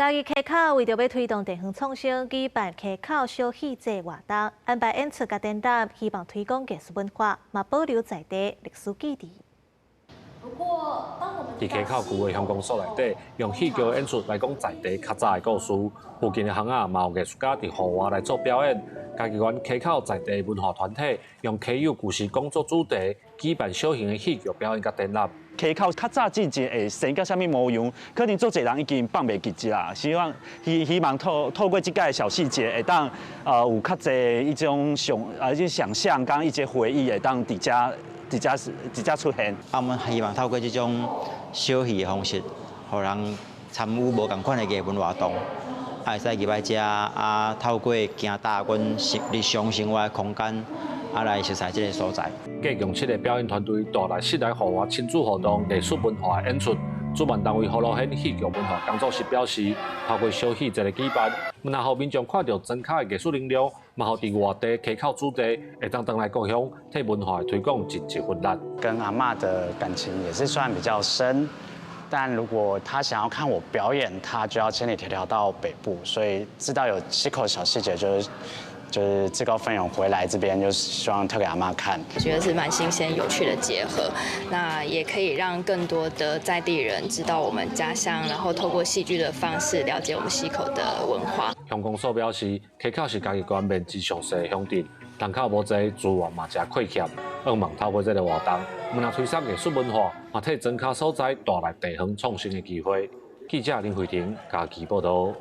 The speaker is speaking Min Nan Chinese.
嘉義溪口為著欲推動地方創生，舉辦溪口小戲節活動，安排演出佮展覽，希望推廣藝術文化，嘛保留在地歷史記憶。佇溪口舊的鄉公所內底，用戲劇演出來講在地較早的故事。附近的巷仔嘛有藝術家佇戶外來做表演。嘉義縣溪口在地文化團體用溪友故事講做主題，舉辦小型的戲劇表演佮展覽。溪口較早之前會生甲啥物模樣，可能足濟人已經放袂記得啦。希望透過這个小細節，會當有較濟一種想啊，一種想像，佮一些回憶，會當佇遮出現。啊，阮希望透過這種小戲的方式，予人參與無仝款的藝文活動，啊，會使入來遮啊，透過行踏阮日常生活的空間，啊，來熟悉這个所在。計共七个表演團隊帶來室內戶外親子活動、藝術文化演出。主辦單位葫蘆軒戲劇文化工作室表示，透過小戲節的舉辦，毋但予民眾看著莊跤的藝術能量，嘛予佇外地溪口子弟會當轉來故鄉，替文化的推廣盡一份力。跟阿嬤的感情也是算比較深，但如果他想要看我表演，他就要千里迢迢到北部，所以知道有溪口小戲節就是自告奮勇回來這邊，就是希望跳給阿嬤看。我覺得是蠻新鮮有趣的結合，那也可以讓更多的在地人知道我們家鄉，然後透過戲劇的方式了解我們溪口的文化。鄉公所表示，溪口是嘉義縣面積上細的鄉鎮，人口無濟，資源嘛誠匱乏。向望透過這个活動，毋但推廣藝術文化，嘛替莊跤所在帶來地方創生的機會。記者林慧婷嘉義報導。